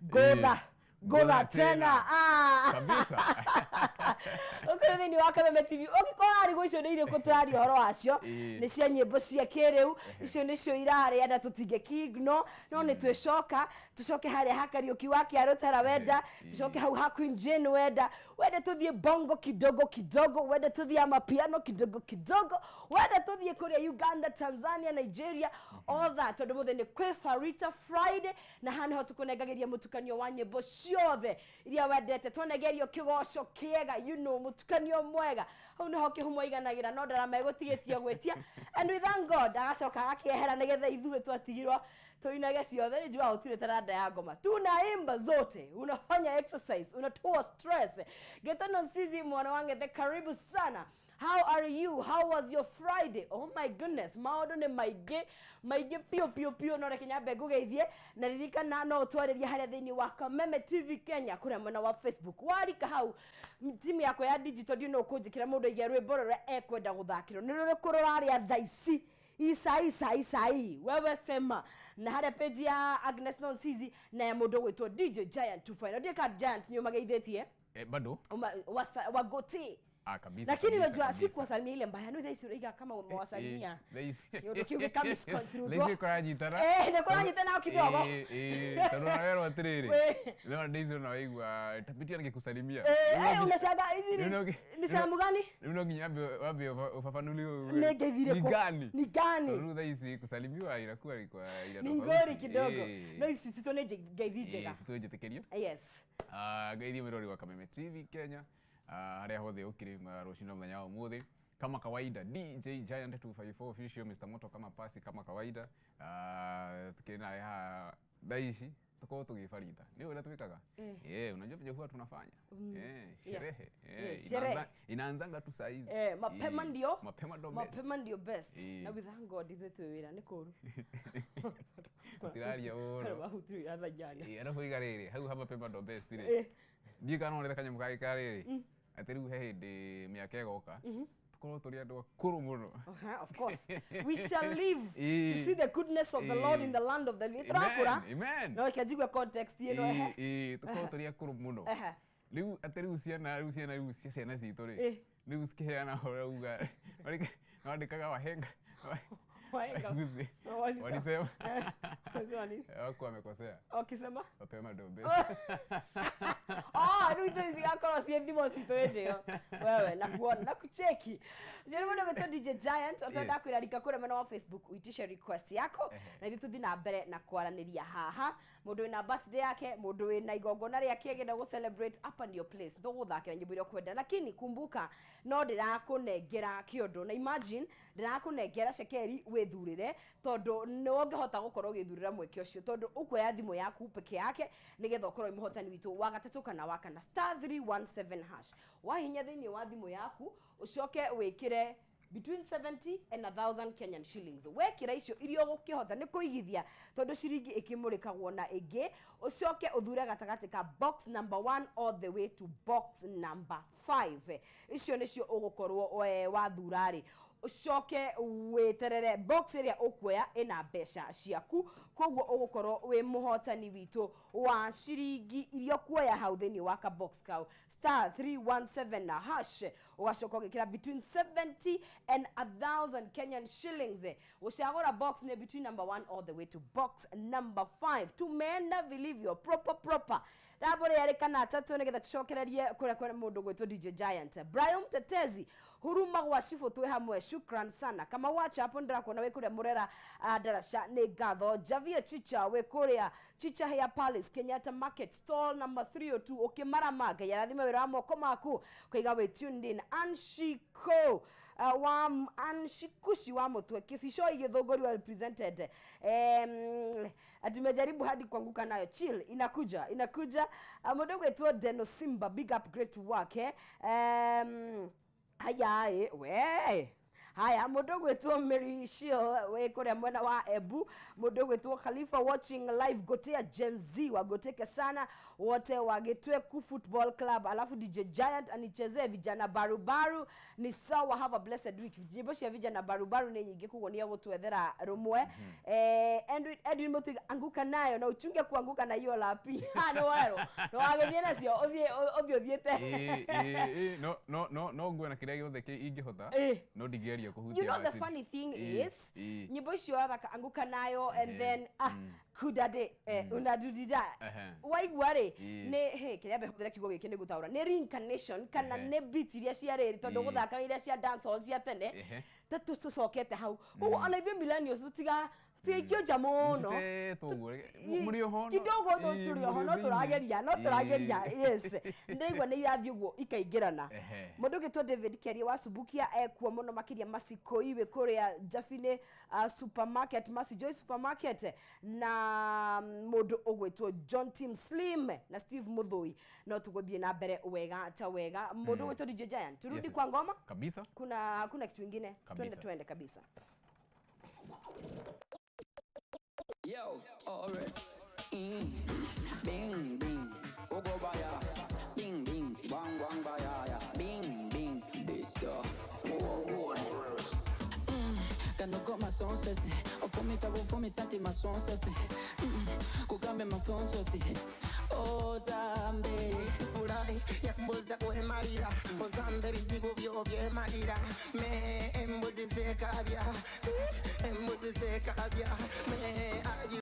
Ngũtha. Ngũtha Ngũtha tena. Tena. Ah. Kabisa. Ũkĩrĩ thĩinĩ wa Kameme TV, ũngĩkorwo arigwo icio nĩ irĩkũ tũraria ũhoro wacio, nĩ cia nyĩmbo cia kĩrĩu, icio nĩcio irarĩa na tũtingĩkigno, no nĩ twĩcoka tũcoke harĩa ha Kariũki wa Kĩarũtara wenda, tũcoke hau ha Queen Jane wenda, wende tũthiĩ bongo kidogo kidogo, wende tũthiĩ amapiano kidogo kidogo, wende tũthiĩ kũrĩa Uganda, Tanzania, Nigeria, all that, tondũ mũthĩ nĩ kwĩ Farita Friday, na haha nĩho tũkũnengagĩria mũtukanio wa nyĩmbo ciothe iria wendete. Twanegerio kĩgoco kĩega, mũtukanio mwega, hau nĩho kĩhumo iganagĩra, no ndarama ĩgũtigĩtie gwĩtia, and we thank God agacoka agakĩehera nĩgetha ithuĩ twatigirwo tuinage ciothe. Nĩ njugaga gũtirĩ taranda ya ngoma, tunaimba zote, unafanya exercise, unatoa stress. Getano Nsizi mwana wa Ngethe, karibu sana. How are you? How was your Friday? Oh my goodness, maũndũ nĩ maingĩ maingĩ piũ piũ piũ, no reke nyambe ngũgeithie na ririkana no ũtwarĩrie harĩa thĩinĩ wa Kameme TV Kenya kũrĩa mwena wa Facebook. Warika hau timu yakwa ya digital, ndiũ no ũkũnjĩkĩra mũndũ aige rwĩmbo rũrĩa ekwenda gũthakĩrwo nĩ rũrĩkũ rũrarĩa thaa ici isai isai isai, wewe sema, na harĩa page ya Agnes Nonsizi na ya mũndũ ũgwĩtwo DJ Giant 25. Ndiĩ ka Giant nĩ ũmageithĩtie? Eh, bado. Wagoti. Ah, kabisa. Lakini kabisa, unajua kabisa. si kuwasalimia ile mbaya, no, thaa ici kama umewasalimia Kĩũndũ kĩu gĩka misconstrued. Laisi kũranyitana. Eh, nĩ kũranyitana o kidogo. Eh, tondũ nawerwo atĩrĩrĩ. We. Leo Daisy na waigua tapitia nikikusalimia. Eh, unashangaa hizi ni salamu gani? Rĩu no nginya wambe ufafanuliwe. Nĩ ngeithi Ni irĩkũ? gani? Ni gani? Tondũ rĩu thaa ici kusalimiwa inakuwa ni kwa ina Ni tofauti. ngori kidogo. No ici citũ nĩ ngeithi njega. Citũ njĩtĩkĩrio. Yes. Ah, ngeithie mwĩrori wa Kameme TV Kenya, ah, harĩa hothe ũkĩrĩ rũcinĩ mũthenya wa ũmũthĩ. Kama kawaida, DJ Giant 254 Official, Mr Moto kama pasi kama kawaida. Ah, tukĩrĩ nawe haha thaa ici tukorwo tũgĩbarita nĩ ũrĩa twĩkaga. Eh, unajua venye huwa tunafanya, eh, sherehe, eh, Sherehe. Inaanzanga tu saa hizi. Eh, mapema ndio mapema ndo best. Mapema ndio best. Na we thank God ithuĩ twĩ wĩra nĩ kũru. Tũtiraria ũhoro. Mahutiri ya thaa 8. Eh, arabu iga rĩrĩ hau ha mapema ndo best rĩ, ndiĩ kana no kanyamũ kangĩ ka rĩrĩ atĩ rĩu he hĩndĩ mĩaka ĩgoka tũkorwo tũrĩ andũ akũrũ mũno. Uh-huh, of course. We shall live to see the goodness of the Lord in the land of the living. Turakura. Amen, amen. No reke njigue context ĩno, ehe. Ĩĩ, tũkorwo tũrĩ akũrũ mũno. Rĩu atĩ rĩu ciana rĩu cia ciana citũ rĩ, rĩu cikĩheana ũhoro uga wandĩkaga wahenga. Wahenga. Guzi. Walisema. Walisema. Walisema nini? Wako wamekosea. Wakisema? Mapema ndo best. Ah, rĩu ithuĩ cigakorwo ciĩ thimo citũ hĩndĩ ĩyo. Wewe nakuona na kucheki. Ũcio nĩ mũndũ ũgwĩtwo DJ Giant, ũtenda kwĩra rika kũrĩa mwena wa Facebook uitishe request yako na ithuĩ tũthiĩ na mbere na kwaranĩria haha. Mũndũ wĩna birthday yake, mũndũ wĩna igongona rĩake agenda gũ celebrate, hapa ndio place. Tũgũthakĩra nyĩmbo iria ũkwenda, lakini kumbuka no ndĩrakũnengera kĩondo, na imagine ndĩrakũnengera cekeri wĩthurĩre, tondũ nĩ ũngĩhota gũkorwo ũgĩthurĩra mweke ũcio, tondũ ũkuoya thimũ yaku peke yake nĩgetha ũkorwo wĩ mũhotani witũ wa gatatũ kana wa kana. *317#, wahinya thĩinĩ wa thimũ yaku, ũcoke wĩkĩre between 70 and 1000 Kenyan shillings. Wekĩra icio iria ũgũkĩhota nĩ kũigithia, tondũ ciringi ĩkĩmũrĩkagwo na ĩngĩ, ũcoke ũthure gatagatĩ ka box number 1 all the way to box number 5. Icio nĩcio ũgũkorwo wathura rĩ, ũcoke wĩterere box ĩrĩa ũkuoya ĩna mbeca ciaku, koguo ũgũkorwo wĩ mũhotani witũ wa ciringi iria ũkuoya hau thĩinĩ wa ka box kau. *317 na hash, ũgacoka ũgĩkĩra between 70 and 1000 Kenyan shillings. Gũcagũra box nĩ between number 1 all the way to box number 5. Tumeenda vilivyo proper proper. Ndambũrĩ erĩ kana atatũ nĩgetha tũcokererie kũrĩa kwĩna mũndũ gwĩtwo DJ Giant. Brian Mtetezi Huruma gwa cibũ, twĩ hamwe, shukran sana. Kama wacha hapo ndĩrakuona wĩ kũrĩa Mũrera, Ndaraca, nĩ ngatho. Javia Chicha wĩ kũrĩa Chicha Hair Palace, Kenyatta Market, stall number 302, ũkĩmarama, Ngai arathime wĩra wa moko maku, kũiga wĩ tuned in. Anshiko wa Anshikushi wa mũtwe Kibicoi Gĩthũngũri, well presented. Tumejaribu hadi kuanguka nayo, chill, inakuja inakuja. Mũndũ gwĩtwo Deno Simba, big up, great work, eh. Haya, we Haya, mũndũ ũgwĩtwo Mary Shio wĩ kũrĩa mwena wa Ebu, mũndũ ũgwĩtwo Khalifa watching live Gotea Gen Z wagoteke sana wote wa Gitweku Football Club, alafu DJ Giant anichezee vijana barubaru ni sawa. Have a blessed week. Nyĩmbo cia vijana barubaru nĩ nyingĩ, koguo nĩ egũtwethera rũmwe. Edwin Muthiga, anguka nayo na uchunge kuanguka na hiyo lapi. Nĩ werũ no wagĩthiĩ nacio ũthiĩ ũthiĩ ũthiĩte. Ĩĩ, ĩĩ, ĩĩ, no nguo na kĩrĩa gĩothe ingĩhota, no ndingĩgeria kũhutia You know the macini. funny thing is, nyĩmbo icio wathaka anguka nayo and then kudade unadudida, waigua rĩ, nĩ he kĩrĩa mbe hũthĩre kiugo gĩkĩ nĩ gũtaũra, nĩ reincarnation kana nĩ beat iria cia rĩrĩ, tondũ gũthakaga iria cia dancehall cia tene, ta tũcokete hau. Koguo ona ithuĩ millennials tũtigaikio nja mũno. Mũtetwo ũguo mũrĩ oho Kidogo no tũrĩ oho, no mũrĩ tũrageria, no thĩinĩ. tũrageria. Yes, ndĩraigua nĩ irathiĩ ũguo ikaingĩrana. Mũndũ ũgĩtwo David Keria wa Subukia ekuo mũno makĩria, Masikoi wĩ kũrĩa Jabinĩ, supermarket, Masi Joy supermarket, na mũndũ ũgwĩtwo John Tim Slim na Steve Muthui, no tũgũthiĩ na mbere wega ta wega. Mũndũ ũgwĩtwo DJ Giant, turudi Yes. kwa ngoma. Kabisa. Kuna kitu ingine? Kabisa. Twende, twende kabisa. Yo, RS. Bing, bing. Ogo baya. Bing, bing. Bang, bang, baya, ya. Bing, bing. This the whoa, whoa. Kanogo masonsosi ofumita bufumi santi masonsosi, kugambe mafonsosi ozambe. Furahi yambuza kwemalira, ozamba ebizibu byo byemalira, me embuzi zekabya, embuzi zekabya me ayi.